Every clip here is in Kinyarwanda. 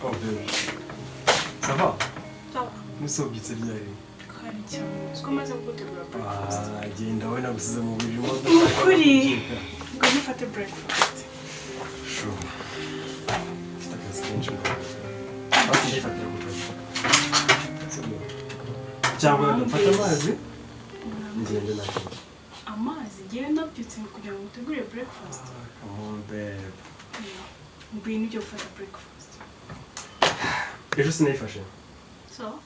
Oh baby. Ça va? Ça va. Musobyutse ryari? Kare cyane. Siko maze gutegura breakfast. Ah, genda wowe nagusize mu buriri imodoka. Ni ukuri. Ngo nifate breakfast. Sure. Mfite akazi kenshi. Basi ndifatira ku kazi. Sibyo? Cyangwa wenda mfate amazi ngende nta kibazo. Amazi ngewe nabyutse kugira ngo utegure breakfast. Come on babe. Ngwino ujye gufata breakfast. Ejo sinayifashe. So,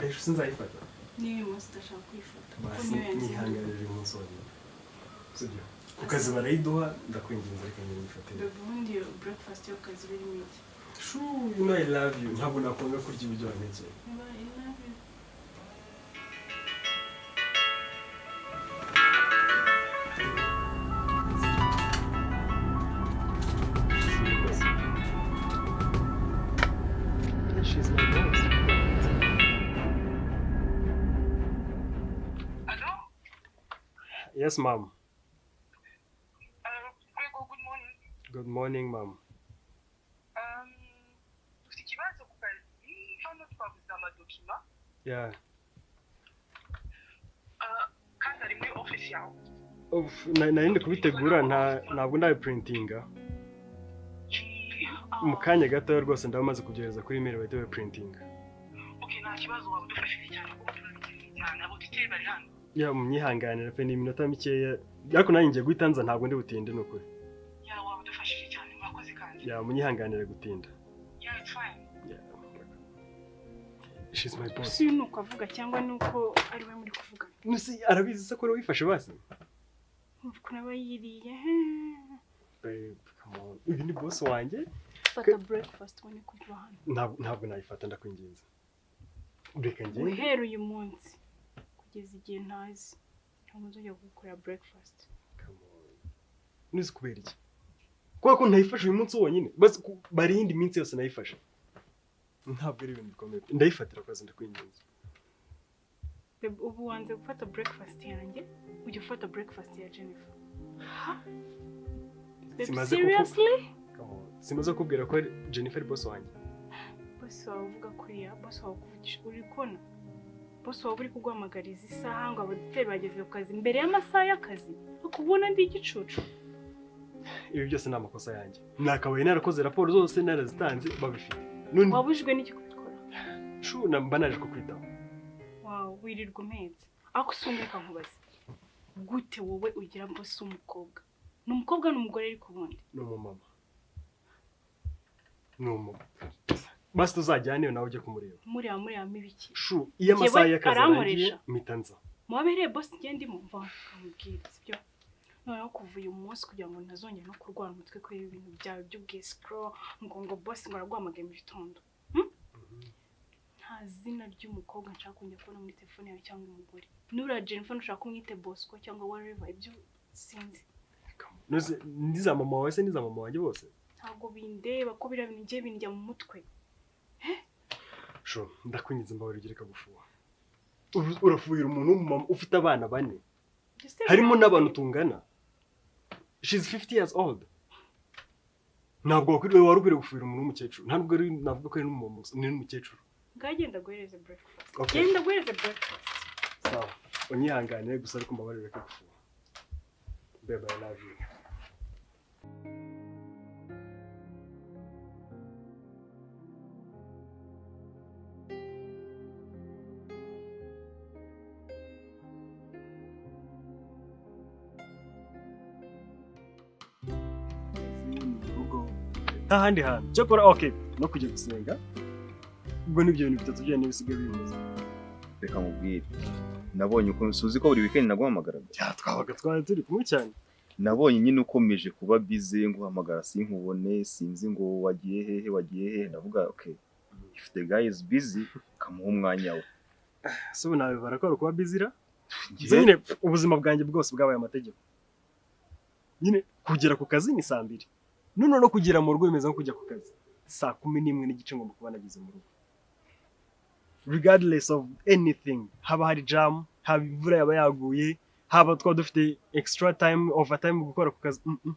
Ejo sinzayifata. niyo uyu munsi udashaka kuyifata. Kuko Basi niyo yanzinduye. nihanganire uyu munsi wonyine. Sibyo? Ku kazi barayiduha, ndakwinginze reka ngende nyifatire. Babe, ubundi iyo breakfast yo ku kazi birimo iki? Shoo, you know I love you. Ntabwo nakwanga kurya ibiryo wantekeye. Niba I love you. She's my boss. Hello? Yes, ma'am. Grego, good morning. Good morning, ma'am. Dufite ikibazo ku kazi, hano twabuze amadokima. Yeah. Kandi ari muri office yawe. Uf, nari ndi kubitegura, ntabwo ndabiprintinga. Mu kanya gatoya rwose ndaba maze kubyohereza kuri email bahita babiprintinga. Okay, nta kibazo, waba udufashije cyane kuko turabikeneye cyane. Aboditeri bari hano. Yeah, munyihanganire pe, ni iminota mikeya. Ariko nanjye ngiye guhita nza, ntabwo ndi butinde ni ukuri. Yeah, waba udufashije cyane. Murakoze kandi. Yeah, munyihanganire gutinda. Yeah, it's fine. Yeah. She's my boss. Si uyu ni uko avuga cyangwa ni uko ari we muri kuvuga? Nusi arabizi se ko wari wifashe basi? Umva ukuntu aba yiriye. Babe, come on. Uyu ni boss wanjye. Fata breakfast ubone kuva hano. Ntabwo nayifata, ndakwinginze. Reka ngende. Guhera uyu munsi kugeza igihe ntazi, ntabwo nzongera kugukorera breakfast. Come on. Nuzi kubera iki? Kubera ko ntayifashe uyu munsi wonyine. Basi bari iyindi minsi yose nayifashe. Ntabwo ari ibintu bikomeye. Ndayifatira akazi, ndakwinginze. Babe, ubu wanze gufata breakfast yanjye, ujya ufata breakfast ya Jennifer. Ha? Babe, seriously? Come on. Simaze kukubwira ko Jennifer ari boss wanjye. Boss wawe uvuga kuriya, boss wawe ukuvugisha, uri kubona? Boss wawe uri kuguhamagariza isaha ngo abaditeri bageze ku kazi mbere y'amasaha y'akazi, akubona ndi igicucu. Ibi byose ni amakosa yanjye. Nakabaye narakoze raporo zose narazitanze babifite. None Wabujijwe n'iki kubikora? shu na mba naje kukwitaho. Wawe wirirwa umpetse. Ariko si umwe, nkubaze. Gute wowe ugira boss w'umukobwa? Ni umukobwa, ni umugore ariko ubundi? Ni umumama. Ni umumama. Basi tuzajyane nawe ujye kumureba. Mureba murebamo ibiki? Shu, iyo amasaha Njyewe y'akazi arangiye arankoresha. mpita nza. Mubabereye boss njye ndimo mva nkamubwira, sibyo? Noneho kuva uyu munsi, kugira ngo ntazongera no kurwara umutwe kubera ibintu byawe by'ubwesikoro, ngo boss ngo araguhamagaye mu gitondo. Nta zina ry'umukobwa nshaka kongera kubona muri telefone yawe cyangwa umugore. Nuriya Jennifer ntushaka kumwite Bosco cyangwa whatever, ibyo sinzi. Nuzi niza mama wawe se niza mama wanjye bose? Ntabwo bindeba ko biriya bintu ngiye bindya mu mutwe. Shu, ndakwinginze mbabarira ugire kagufuha. Urafuhira umuntu w'umumama ufite abana bane. Ese Harimo n'abantu tungana. She's 50 years old. Ntabwo wakwiriye, wari ukwiriye gufuhira umuntu w'umukecuru. Ntabwo ari navuga ko ari n'umumama gusa, ni n'umukecuru. Ngaho genda guhereze breakfast. Okay. Genda guhereze breakfast. Sawa. Unyihanganire gusa, ariko mbabarira kagufuha. Babe, I love you. Mu rugo nta handi hantu cyakora, okay, no kujya gusenga. Ubwo nibyo bintu bitatu byonyine bisigaye bimeze. Reka mubwire, nabonye uko suzi ko buri weekend naguhamagaraga. Twabaga twari turi kumwe cyane. Nabonye nyine ukomeje kuba busy, nguhamagara sinkubone, sinzi ngo wagiye hehe, wagiye hehe. Ndavuga, okay, if the guy is busy, kamuha umwanya we. Se ubu nabibara ko ari ukuba busy ra? Gusa nyine ubuzima bwanjye bwose bwabaye amategeko nyine. Kugera ku kazi ni saa 2, none no kugera mu rugo bimeze nko kujya ku kazi. Saa 11:30 ngomba kuba nageze mu rugo, regardless of anything. Haba hari jam, haba imvura yaba yaguye, haba twaba dufite extra time, overtime gukora ku kazi. None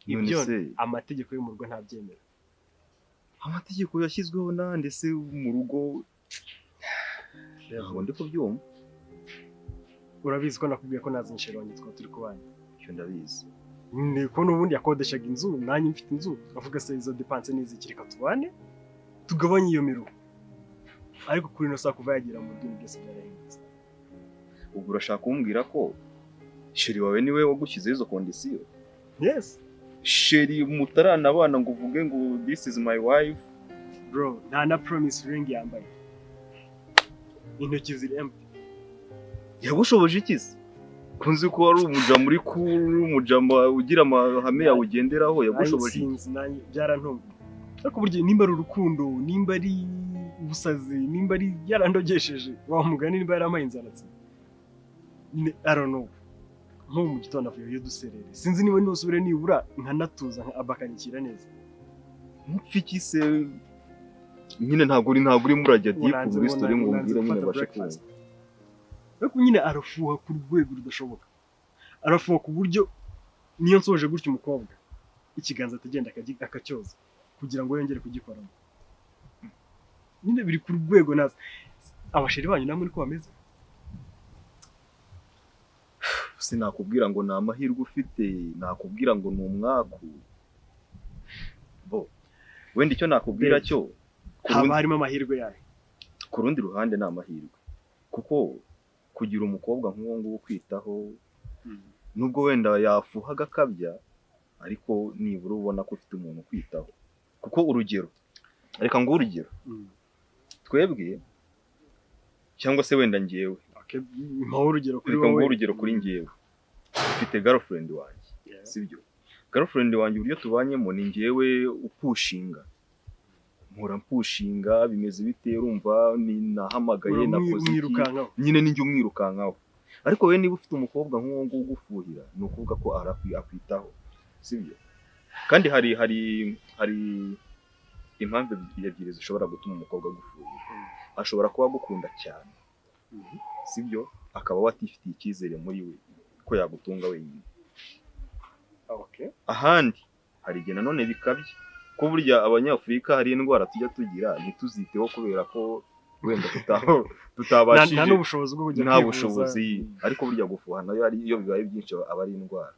Ibyo se amategeko yo mu rugo ntabyemera. Amategeko yashyizweho nande se mu rugo? Ntabwo ndi kubyumva. Urabizi ko nakubwiye ko nazanye chérie wanjye, twaba turi kubana. Icyo ndabizi. Ni ko n'ubundi yakodeshaga inzu, nanjye mfite inzu, avuga se izo dépenses n'iziki, reka tubane tugabanye iyo miruho. Ariko kuri ino saa, kuva yagera mu rugo, ibintu byose byarahindutse. Ubwo urashaka kumbwira ko chérie wawe niwe wagushyizeho izo conditions? Yes. Chérie mutaranabana ngo uvuge ngo "This is my wife"? Bro, nta na promise ring yambaye, intoki ziri empty. Yagushoboje iki se? Ko nzi ko wari umujama uri kuri umujama ugira amahame yawe ugenderaho, yagushoboje iki? Sinzi, nanjye byarantunguye. Ariko burya nimba ari urukundo, nimba ari ubusazi, nimba ari yarandogesheje wa mugani, nimba yarampaye inzaratsi nyine, I don't know. Nk'ubu mu gitondo avuye iyo duserere, sinzi niba nusubire nibura nkanatuza bakanyakira neza. Mupfa iki se nyine? Ntabwo urimo urajya deep Unanze muri story ngo unanze umbwire nyine gufata mbashe breakfast. kumva. Ariko nyine arafuha ku rwego rudashoboka, arafuha ku buryo niyo nsoje gutya umukobwa ikiganza atagenda akacyoza kugira ngo yongere kugikoramo. Nyine biri ku rwego naza. Aba chérie banyu namwe niko bameze? Sinakubwira ngo ni amahirwe ufite, nakubwira ngo ni umwaku bo. Wenda icyo nakubwira Babe, cyo ku haba rundi, harimo amahirwe yayo. Ku rundi ruhande ni amahirwe, kuko kugira umukobwa nk'uwo nguwo ukwitaho, nubwo wenda yafuha agakabya, ariko nibura ubona ko ufite umuntu ukwitaho. Kuko urugero, reka nguhe urugero, twebwe cyangwa se wenda njyewe. Okay, mpaho urugero kuri Reka nguhe wowe. urugero kuri njyewe. Mfite girlfriend wanjye, sibyo? Girlfriend wanjye, uburyo tubanyemo, ni njyewe upushinga, mpora mpushinga: "Bimeze bite? Urumva ni nahamagaye, nakoze iki." Umwirukankaho. Nyine ninjye umwirukankaho. Ariko wowe niba ufite umukobwa nk'uwo nguwo ugufuhira, ni ukuvuga ko akwitaho, sibyo? Kandi hari impamvu ebyiri zishobora gutuma umukobwa agufuhira. Ashobora kuba agukunda cyane, sibyo, akaba watifitiye icyizere muri we ko yagutunga wenyine. Ahandi hari igihe nanone bikabye, ko burya Abanyafurika hari indwara tujya tugira ntituziteho kubera ko wenda tutabashije Nta n'ubushobozi bwo kujya nta kwivuza. bushobozi. Ariko burya gufuha nayo ari iyo bibaye byinshi aba ari indwara.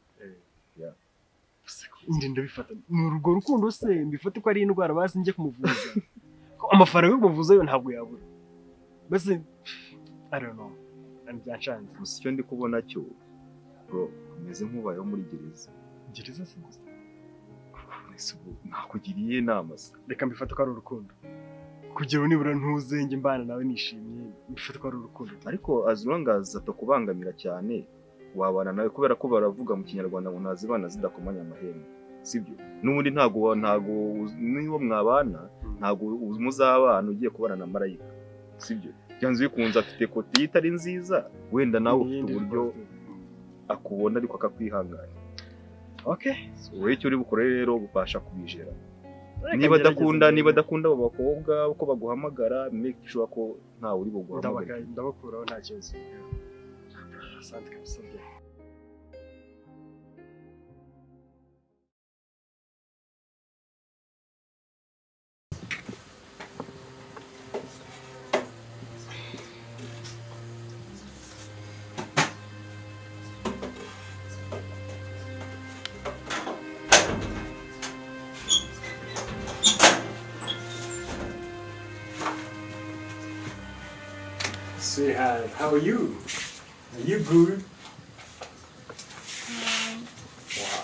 Nyine ndabifata ni urwo rukundo se, mbifate ko ari indwara, basi njye kumuvuza, ko amafaranga yo kumuvuza yo ntabwo yabura. Mbese I don't know, byanshanze. Gusa icyo ndi kubona cyo, bro, umeze nk'ubayeho muri gereza. Gereza se gusa? Ese ubu nakugiriye inama se? Reka mbifate ko ari urukundo, kugira ngo nibura ntuze njye mbana nawe nishimye, mbifate ko ari urukundo. Ariko as long as atakubangamira cyane, wabana nawe, kubera ko baravuga mu Kinyarwanda ngo ntazibana zidakomanya amahembe, sibyo? N'ubundi ntago niba mwabana, ntago muzabana ugiye kubana na marayika, sibyo? Byanze bikunze afite côté ye itari nziza, wenda nawe ufite N'iyindi uburyo positive. akubona ariko akakwihangana. Wowe icyo uri bukore rero, ubasha kubijera. Reka Niba ngerageze adakunda, ndebe. niba adakunda abo bakobwa uko baguhamagara, make sure ko ntawe uri buguhamagare. Ndabakuraho, nta kibazo. Asante kabisa bye. Sweetheart, how are you? Are you good?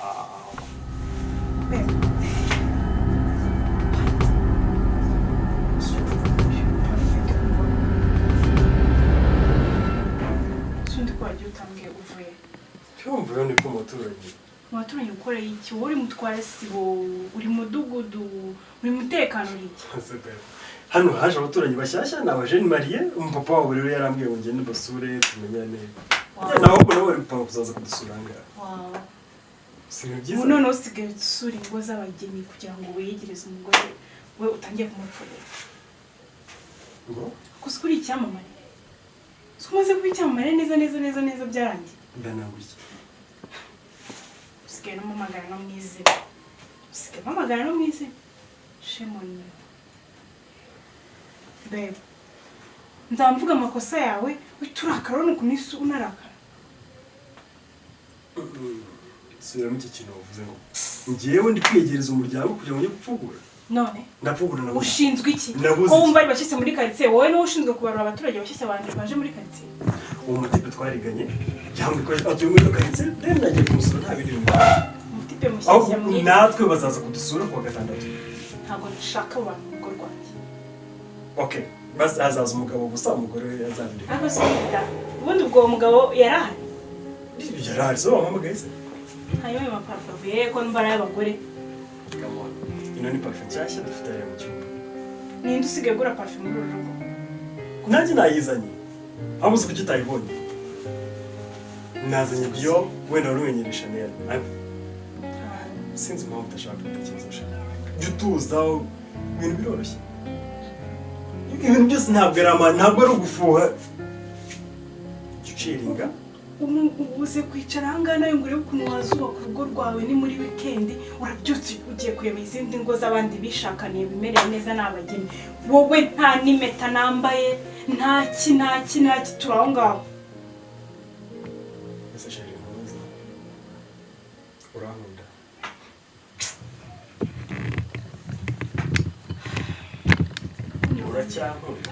Wow. Babe. Sundi ko wagiye utambwiye, uvuye? Cyumva ni ko umuturanyi. Mu baturanyi ukoreye iki? Wowe uri mutware sibo, uri mudugudu, uri mutekano, uri iki? Ese babe, hano haje abaturanyi bashyashya, ni aba jeunes mariés. Umupapa wabo rero yarambwiye ngo ngende basure tumenyane. Nawe ahubwo nabo bari gupanga kuzaza kudusura aha ngaha. Wow. Si ibintu byiza? Ubu noneho usigaye usura ingo z'abageni kugira ngo wegereze umugore we utangiye kumupfurira. Ngo? Gusa uri icyamamare. Si umaze kuba icyamamare neza neza neza neza, byarangiye. Ndananguye. Usigaye no muhamagara no mu izina. Usigaye umpamagara no mu izina. Shame on you. Babe, nzamvuga amakosa yawe uhita urakara. Urabona ukuntu isi unarakara. Subiramo iki kintu wavuze ngo ngewe ndi kwiyegereza umuryango kugira ngo njye gupfugura? None Ndapfugura na ushinzwe iki? Nabuze Ko iki? wumva ari bashyitsi muri karitsiye, wowe niwe ushinzwe kubarura abaturage bashyitsi, abantu baje muri karitsiye? Uwo mutipe twariganye yambwiye ko atuye muri iyo karitsiye, then nagiye kumusura, nta bindi bintu. Umutipe Aho mushyashya mwiza? Natwe bazaza kudusura kuwa gatandatu. Ntabwo nshaka abo bantu mu rugo rwanjye. Okay, hazaza umugabo gusa, umugore we azabireka. Ariko si da, ubundi ubwo uwo mugabo yarahari? Yarahari se? Wamuhamagaye se? Hanyuma ayo maparufe avuye he, ko numva ari ay'abagore? Come on. Ino ni parufe nshyashya dufite hariya mu cyumba. Ninde usigaye agura parufe muri uru rugo? Nanjye nayizanye, ahubwo uzi kuki utayibonye? Nazanye Dior, wenda wari umenyereye Chanel. Ariko sinzi impamvu udashaka gutekereza Chanel. Jya utuza, ibintu biroroshye. Ibintu byose ntabwo ari ama, ntabwo ari ugufuha. Jya uchillinga. Ubuze kwicara ahangaha nawe ngo urebe ukuntu wazubaka urugo rwawe. Ni muri wikendi, urabyutse ugiye kureba izindi ngo z'abandi bishakaniye, bimereye neza, ni abageni. Wowe nta n'impeta nambaye, nta ki, nta ki, nta ki, turi aho ngaho. Ese chérie, ntuzi, urankunda? Uracyankunda?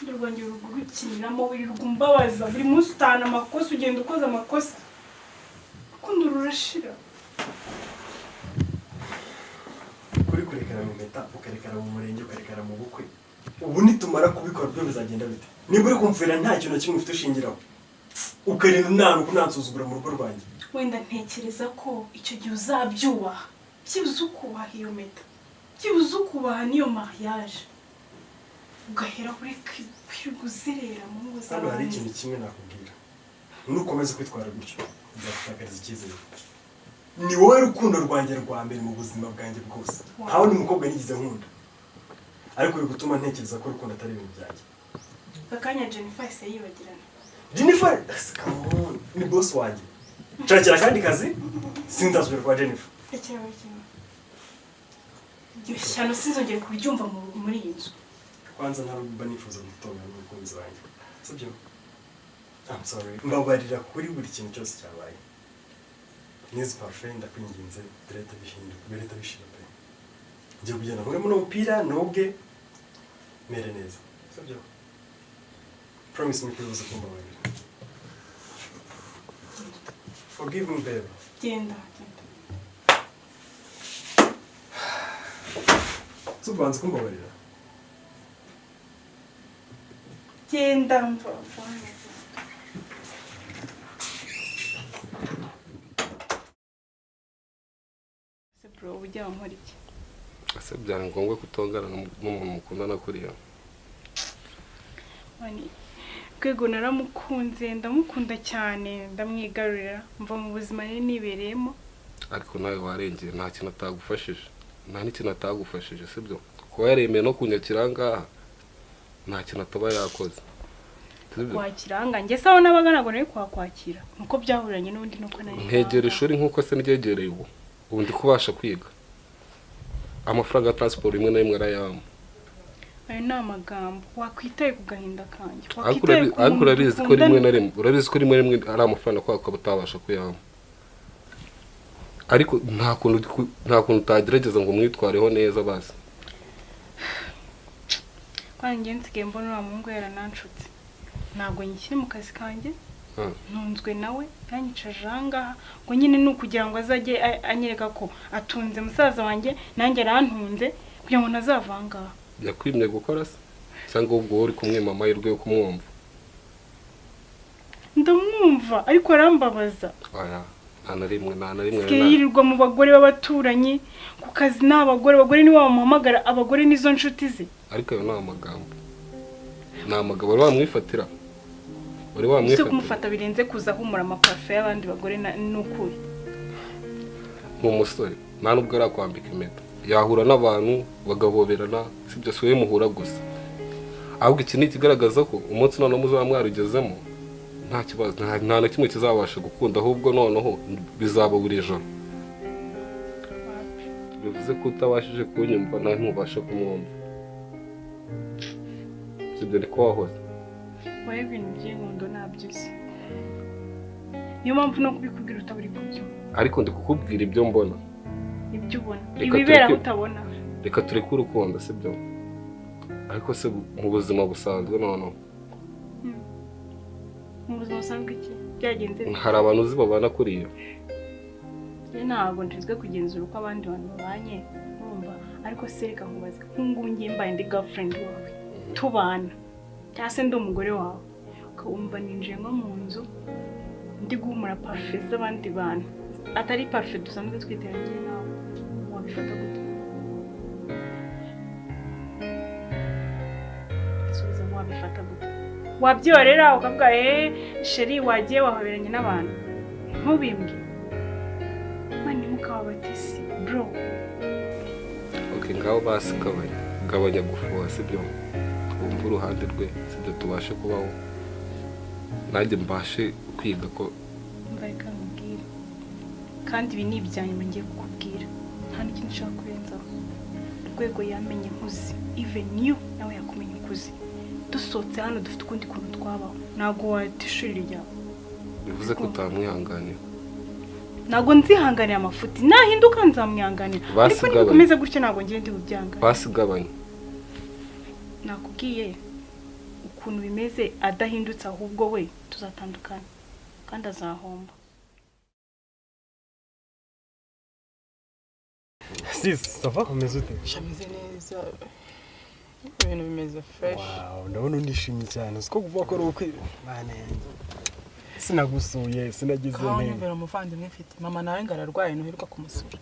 Urukundo rwanjye rugurukiniramo, wirirwa umbabaza buri munsi, utahana amakosa, ugenda ukoze amakosa, urukundo rurashira. Kuri kurekana mu mpeta, ukarekana mu murenge, ukarekana mu bukwe, ubu nitumara kubikora byo bizagenda bite? Niba uri kumvira nta kintu na kimwe ufite ushingiraho, ukarinda umwana kunansuzugura mu rugo rwanjye. Wenda ntekereza ko icyo gihe uzabyubaha, byibuze ukubaha iyo mpeta, byibuze ukubaha n'iyo mariage, ugahera kuri kwirirwa uzerera mu ngo Hano hari z'abandi. ikintu kimwe nakubwira: nukomeza kwitwara gutyo, nzagutakariza icyizere. Ni wowe rukundo rwanjye rwa mbere mu buzima bwanjye bwose. Nta wundi mukobwa nigeze nkunda, ariko uri gutuma ntekereza ko urukundo atari ibintu byanjye. Aka kanya Jennifer yahise yibagirana. Jennifer, come on, ni boss wanjye. Nshakira akandi kazi, sinzasubira kwa Jennifer. Rekera, rekera iryo shyano, sinzongere kuryumva muri iyi nzu. Kwanza ntabwo nifuza gutongana n'umukunzi wanjye, sibyo? I'm sorry, mbabarira kuri buri kintu cyose cyabaye. N'izi parufe, ndakwinginze, birahita bihinduka, birahita bishira pe. Ngiye kugenda nkuremo n'umupira noge mere neza, sibyo? Promise me ko uza kumbabarira. Forgive me, babe. Genda, genda. Si ubanza kumbabarira? Genda, mva mva hano. Se bro, ujya wankora iki? Ese byari ngombwa kutongana n'umuntu mukundana kuriya? Mani, rwego naramukunze, ndamukunda cyane, ndamwigarurira, mva mu buzima nari nibereyemo. Ariko nawe warengeye, nta kintu atagufashije, nta n'ikintu atagufashije, sibyo? Kuba yaremeye no kunyakira aha ngaha, nta kintu ataba yakoze, sibyo? Kwakira ahangaha, njye se aho nabaga ntabwo nari kuhakwakira? Nuko byahuriranye n'ubundi, nuko nari Nkegera ishuri nk'uko se nryegereye ubu, ubu ndi kubasha kwiga, amafaranga ya transport rimwe na rimwe arayampa. Ayo ni amagambo. Wakwitaye ku gahinda kanjye, Ariko wakwitaye ku ariko muntu urabizi ko rimwe dukundana. na rimwe, urabizi ko rimwe na rimwe ari amafaranga kubera ko utabasha kuyampa, ariko nta kuntu utagerageza ngo umwitwareho neza basi. Kandi njye nsigaye mbona uriya muhungu yarananshutse. Ntabwo nkiri mu kazi kanjye. Ntunzwe nawe. Yanyicaje ahangaha ngo nyine ni ukugira ngo azajye anyereka ko atunze musaza wanjye, nanjye arantunze, kugira ngo ntazava ahangaha. Yakwimye gukora se, cyangwa ubwo wowe uri kumwima amahirwe yo kumwumva? Ndamwumva, ariko arambabaza. Oya, nta na rimwe, nta na rimwe. Asigaye yirirwa mu bagore b'abaturanyi, ku kazi ni abagore, abagore nibo bamuhamagara, abagore nizo nshuti ze. Ariko ayo ni amagambo, ni amagambo. Wari wamwifatira? Wari Ese wamwifatira? kumufata birenze kuza ahumura amaparufe y'abandi bagore n'ukuri? Ni umusore, nta nubwo arakwambika impeta, yahura n'abantu bagahoberana, sibyo? Si wowe muhura gusa. Ahubwo iki ni ikigaragaza ko umunsi noneho muzaba mwarugezemo, nta kibazo, nta na kimwe kizabasha gukunda, ahubwo noneho bizaba buri joro. Bivuze ko utabashije kunyumva nawe ntubasha kumwumva. Sibyo, niko wahoze. Wowe ibintu by'inkundo ntabyo uzi, niyo mpamvu no kubikubwira utaba uri kubyumva. Ariko ndi kukubwira ibyo mbona. Ibyo ubona, Reka ibibera aho tureke- utabona. Reka tureke urukundo, sibyo? Ariko se mu buzima busanzwe noneho? Mu buzima busanzwe iki byagenze bite? Hari abantu uzi babana kuriya? Njye ntabwo nshinzwe kugenzura uko abandi bantu babanye, urumva? Ariko se reka nkubaze, nk'ubu ngiye mbaye ndi girlfriend wawe tubana, cyangwa se ndi umugore wawe, ukawumva ninjiye nko mu nzu ndi guhumura parufe z'abandi bantu, atari parufe dusanzwe twitera njye nawe, wabifata gute? Subiza, wabifata gute? Wabyorera ukavuga: "Eee chéri, wagiye wahoberanye n'abantu", ntubimbwe? Man, mukababatisi bro. Okay, ngaho basi gabanya, gabanya gufuha, sibyo? Wumve uruhande rwe, sibyo? Tubashe kubaho, nanjye mbashe kwiga ko Mbaye nkubwire, kandi ibi ni ibya nyuma ngiye kukubwira, nta n'ikindi nshaka kurenzaho. Urwego yamenye nkuzi, even you nawe yakumenya ukuzi. Dusohotse hano dufite ukundi kuntu twabaho, ntabwo wata ishuri ryawe. Bivuze ko utamwihanganira? Ntabwo nzihanganira amafuti. Nahinduka nzamwihanganira, Basi ariko gabanya. nibikomeza gutyo ntabwo ngiye ndi bubyangane. Basi gabanya. Nakubwiye ukuntu bimeze. Adahindutse ahubwo we tuzatandukana kandi azahomba. Sis, ça va? Umeze ute? Shameze neza, ibintu bimeze fresh. Wow, ndabona unishimye cyane. Siko kuvuga ko ari ubukwe? Mana yanjye, sinagusuye, sinagize Kaho ntebe. Nyumvira umuvandimwe mfite, mama nawe ngo ararwaye, ntuheruka kumusura.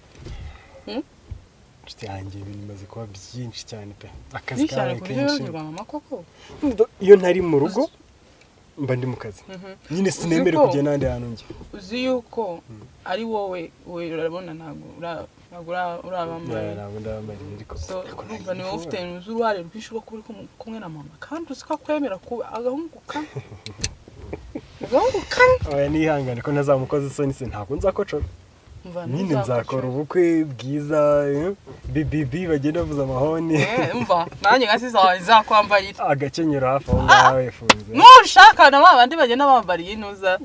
Inshuti yanjye, ibintu bimaze kuba byinshi cyane pe, akazi Byinshi cyane kabaye ku buryo kenshi. wibagirwa mama koko? Iyo ntari mu rugo mba ndi mu kazi nyine, sinemere Uzi ko- kujya n'ahandi hantu njya. Uzi yuko ari wowe, we urabona ntabwo urabamara. Ntabwo ndabamariye, ariko So ariko urumva ni wowe ntagiye. Ufite uzi uruhare rwinshi rwo kuba uri kumwe na mama, kandi uzi ko akwemera kuba agahungu kamwe, agahungu kamwe. Oya, nihangane ko ntazamukoza isoni se, ntabwo nzakocora. Umva, Nyine nzakora ubukwe bwiza, BBB bagenda bavuza amahoni. Umva, nanjye nka siza wawe nzakwambarira. Agakenyero hafi aho ngaho yafunze. Nushaka na ba bandi bagenda bambariye intuza,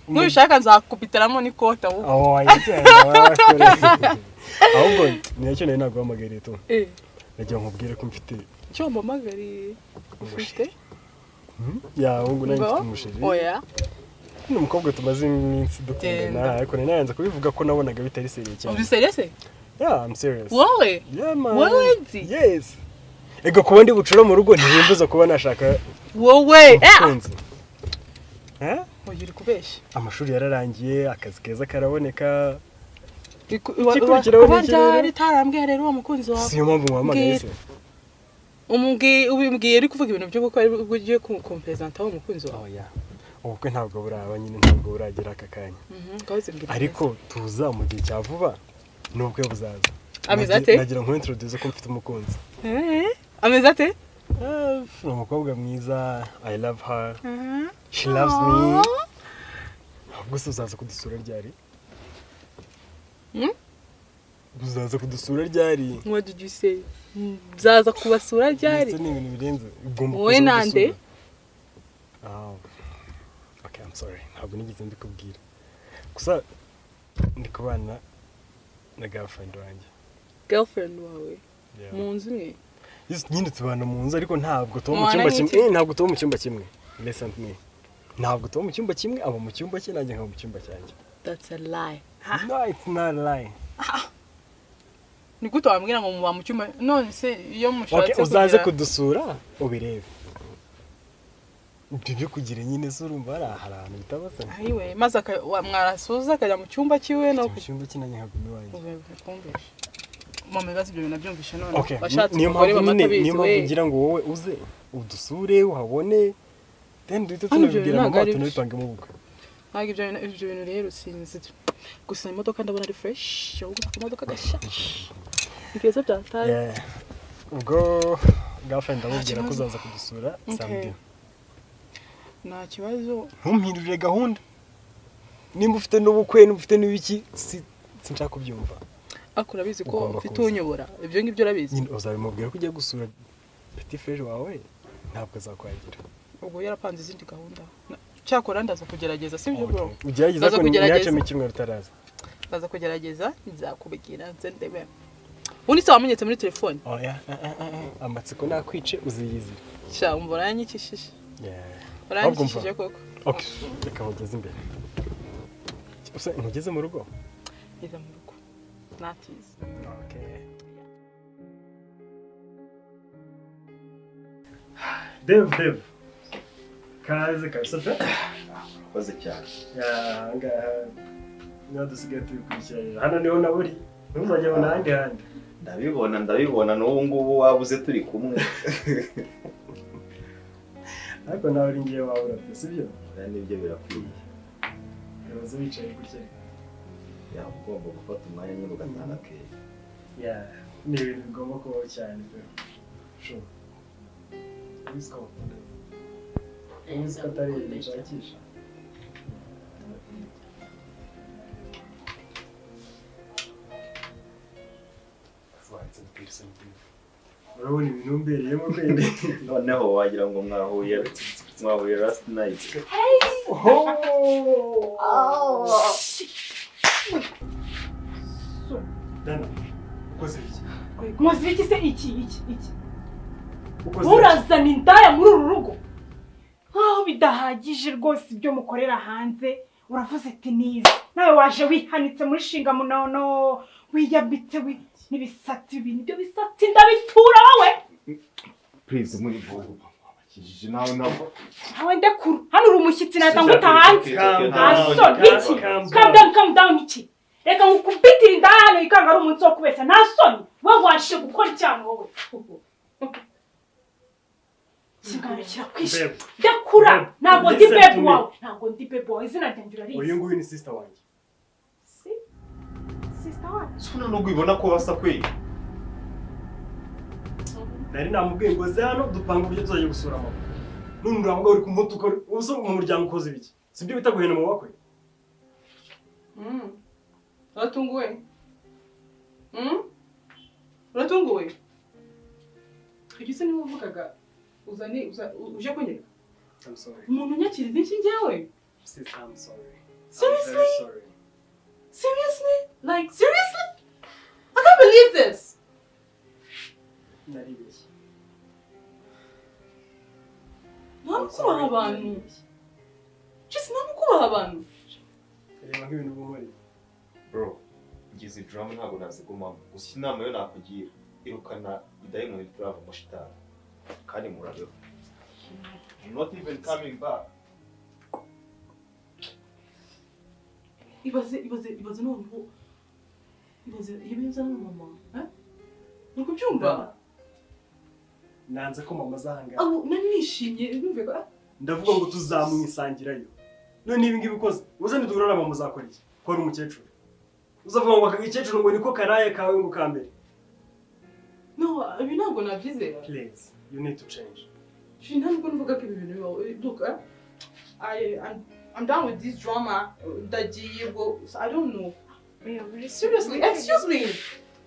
nushaka nzakupitiramo n'ikota ahubwo. Aho wayigenda wakoreye, ahubwo ni nacyo nari naguhamagariye tu. Nagira ngo nkubwire ko mfite Icyo wampamagariye ufite? Ya, ahubwo nanjye mfite Ngo? umuchéri. Oya. Ni umukobwa tumaze iminsi dukundana. Genda. Ariko nari nayanze kubivuga ko nabonaga bitari sérieux cyane. Uri sérieux se? Yeah, I'm serious. Wowe? Yeah, man. Wowe nzi? Yes. Ego, kuba ndi bucura mu rugo ntibimbuza kuba nashaka Wowe? umukunzi. Eh? Oya, uri kubeshya. Amashuri yararangiye, akazi keza karaboneka. Igikurikiraho Igikurikiraho ni iki rero? Ryari utarambwiye rero uwo mukunzi wawe? Si yo mpamvu muhamagaye se? Umubwiye, ubimbwiye uri kuvuga ibintu by'ubukwe, ari bwo ugiye kumperezanta uwo mukunzi wawe? Oya, ubukwe ntabwo buraba nyine, ntabwo buragera aka kanya. Ngaho zimbwira. Ariko tuza mu gihe cya vuba n'ubukwe buzaza. Ameze ate? Nagira ngo introduce ko mfite umukunzi. Ameze ate? Ni umukobwa mwiza. I love her, she loves me. Ahubwo se uzaza kudusura ryari? Hmm? Uzaza kudusura ryari? What did you say? Nzaza kubasura ryari? Ndetse ni ibintu birenze, ugomba Wowe kuza nande? kudusura. Ah, okay, I'm sorry, ntabwo nigeze mbikubwira. Gusa ndi kubana na girlfriend wanjye. Girlfriend wawe? Yeah. Mu nzu imwe? Yes, nyine tubana mu nzu, ariko ntabwo tuba mu Mubana cyumba kimwe. nk'iki? Ntabwo tuba mu cyumba kimwe. Listen to me, ntabwo tuba mu cyumba kimwe. Aba mu cyumba cye, nanjye nkaba mu cyumba cyanjye. That's a lie. No, it's not a lie. Ni gute wambwira ngo muba mu cyumba? None se iyo mushatse Okay, uzaze kugira- kudusura ubirebe ibyo byo kugira nyine se. Urumva hari ahantu bitaba se? Ayiwe, maze mwarasuza akajya mu cyumba cyiwe no Mu cyumba cye, nanjye nkaguma iwanjye. Twumvishe mama, ibibazo ibyo bintu nabyumvishe none. Okay, Washatse niyo umugore mpamvu mama nyine, atabizi niyo mpamvu we. ngira ngo wowe uze udusure uhabone, then duhite Hano ibyo tunabibwira bintu mama, ntabwo ari byo. tunabipangemo ubukwe. Ntabwo ibyo bintu rero sinzi. Gusa imodoka ndabona ari fresh, ahubwo akamodoka gashya ni keza byataye. Yeah. Ubwo girlfriend ndamubwira ko kibazo. uzaza kudusura Okay. samedi. Nta kibazo. Ntumpindurire gahunda. Nimba ufite n'ubukwe, nimba ufite n'ibiki, sinshaka kubyumva. Ariko urabizi ko Ugomba mfite kuza. unyobora ibyo ngibyo, urabizi. Nyine uzabimubwira ko ugiye gusura Petit frère wawe ntabwo azakwagira. Ubwo yarapanze izindi gahunda. Cyakora ndaza kugerageza, sibyo bro? Ugerageza Ndaza ko kugerageza. ntiyacemo icyumweru utaraza. Ndaza kugerageza, nzakubwira nze ndebe. Ubundi se wamenyetse muri telefone? Oya, amatsiko nakwice, uziyizire. Sha, umva, uranyikishije. Yeah. Uranyikishije koko. Okay, reka nkugeze imbere. Usa nkugeze mu rugo. Ngeze mu rugo natize. Okay. Dave, Dave. Kaze kabisa pe. Urakoze cyane. Yeah, ngaha niho dusigaye tubikurikiranira. Hano niho naburi. Ntuzajya abona ahandi handi. Ndabibona, ndabibona, n'ubu ngubu wabuze turi kumwe. Ariko nawe uri ngiye wabura pe, sibyo? Oya, nibyo, birakwiye. Uraza wicaye gutya. Yaba ugomba gufata umwanya nyine ugatanga keya. Yeah, ni ibintu bigomba kubaho cyane pe. Sure. Ubizi ko bakunda. Ubizi ko atari ibintu nshakisha. Urabona ibintu mbereyemo kweli. Noneho wagira ngo mwahuye last night. Oh! Dana, ukoze iki? Muzi iki se? Iki, iki, iki? Ukoze iki? Murazana indaya muri uru rugo nkaho bidahagije rwose ibyo mukorera hanze. Uravuze ati nize, nawe waje wihanitse muri shinga munono, wiyambitse n'ibisatsi ibi nibyo bisatsi ndabitura wowe. Please, muri abakijije nawe nabo. Nawe ndekuru, hano uri umushyitsi, nahita nguta hanze. Calm Nta down, soni, iki? calm Calm down, calm down iki? Reka ngukubitire indaya hano ikanga ari umunsi wo kubeshya. Nta soni, we waje gukora icyaha wowe. Ikiganiro kirakwishe. Babe, Ndekura. Babe, Ntabwo ndi listen babe to me. wawe, ntabwo ndi babe wawe, izina ryanjye Uyu urarizi. nguyu ni sister wanjye. Si sister wacu. Suna nubwo ubibona ko basa kweli. Nari namubwiye ngo ze hano dupanga uburyo tuzajya gusura mama. None uravuga uri kumutuka, ubusa mu muryango ukoze ibiki? Sibyo bita guhena mu bakwe? Uratunguwe? Uratunguwe? Ibyo se niba uvugaga uzane uje kunyereka? I'm sorry. Umuntu unyakiriza iki njyewe? Sister, I'm sorry. Seriously? I'm very sorry. Seriously? Like, seriously? I can't believe this. Naribeshye. Nta kubaha abantu. Just nta kubaha abantu. Reba nk'ibintu uba unkoreye. Bro, ngize drama ntabwo nazigumamo. Gusa inama yo nakugira, irukana idayimoni turavamo shitani kandi murabeho. I'm not even coming back. Ibaze, ibaze, ibaze noneho. Ibaze iyo biza na mama. Eh? Uri kubyumva? Nanze ko mama azahangara. Abo nari nishimye numve ko Ndavuga ngo tuzamwisangirayo. None ibi ngibi ukoze, uze niduhura na mama uzakora iki? Ko ari umukecuru. Uzavuga ngo aka gakecuru ngo niko karaye kawe ngo ka mbere. No, ibi ntabwo nabyizera. Please, you need to change. Shi, nta nubwo mvuga ko ibi bintu bibaho. Look, eh? I'm done with this drama. Ndagiye ubwo, I don't know. Seriously, excuse me.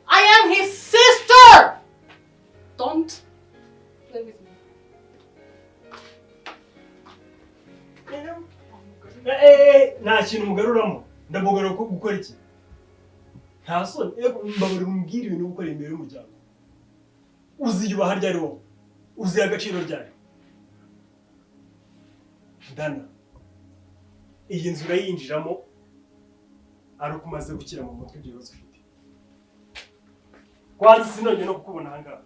I am his sister. Don't play with me. Eh, nta kintu mugaruramo. Ndamugarura ko gukora iki? Nta soni. Mbabarira umbwire ibintu gukora imbere y'umuryango. Uziyubaha ryari wowe? Uziha agaciro ryari? Dana, iyi nzu urayinjiramo ari uko umaze gukira mu mutwe ibyo bibazo ufite. Kwanza sinongeye no kukubona aha ngaha.